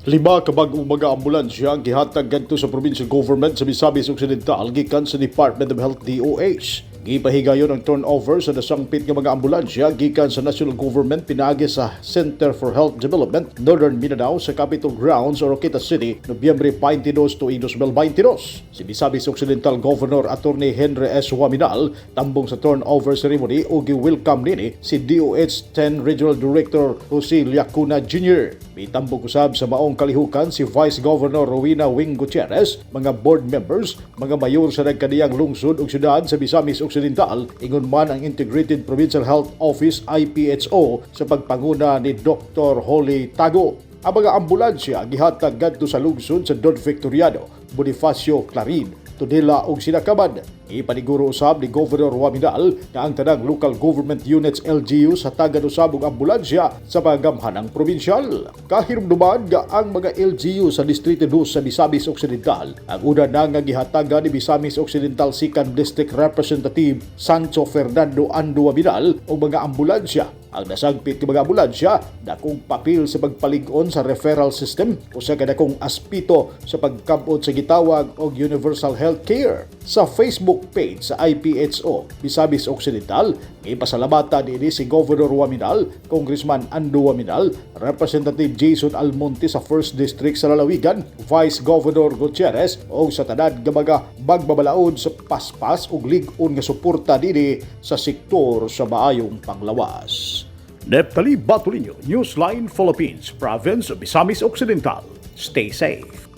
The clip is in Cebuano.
Lima ka bag-ong mga ambulansya ang gihatag ngadto sa provincial government sa Misamis Occidental gikan sa Department of Health, DOH. Gipahigayon ang turnover sa nasangpit nga mga ambulansya gikan sa national government pinaagi sa Center for Health Development Northern Mindanao sa Capitol Grounds, Oroquieta City, Nobyembre 22 tuig 2022. Si Misamis Occidental Governor Attorney Henry S. Oaminal tambong sa turnover ceremony ug gi-welcome nini si DOH 10 Regional Director Jose Llacona Jr. Mitambong usab sa maong kalihukan si Vice Governor Rowena Wing Gutierrez, mga board members, mga mayor sa nagkadiyang lungsod ug syudad sa Misamis Occidental, ingon man ang Integrated Provincial Health Office, IPHO, sa pagpanguna ni Dr. Holly Tago. Ang mga ambulansya gihatag ngadto sa lungsod sa Don Victoriano, Bonifacio, Clarin, Tudela ug Sinacaban. Ipaniguro usab ni Governor Oaminal na ang tanang local government units, LGU, hatagan usab og ambulansya sa paggamhanang probinsyal. Kahirumduman nga ang mga LGU sa Distrito 2 sa Misamis Occidental ang una na nga gihatagan ni Misamis Occidental 2nd District Representative Sancho Fernando Ando Oaminal og mga ambulansya. Ang nasangpit nga mga ambulansya, dakong papel sa pagpalig-on sa referral system, usa ka dakong aspeto sa pagkabot sa gitawag og universal health care. Sa Facebook page sa IPHO Misamis Occidental, gipasalamatan ini si Governor Oaminal, Congressman Ando Oaminal, Representative Jason Almonte sa 1st District sa lalawigan, Vice Governor Gutierrez o sa tanan nga mga magbabalaod sa paspas ug lig-on nga suporta dinhi sa sektor sa maayong panglawas. Neptali Batolino, Newsline Philippines, Province of Misamis Occidental. Stay safe.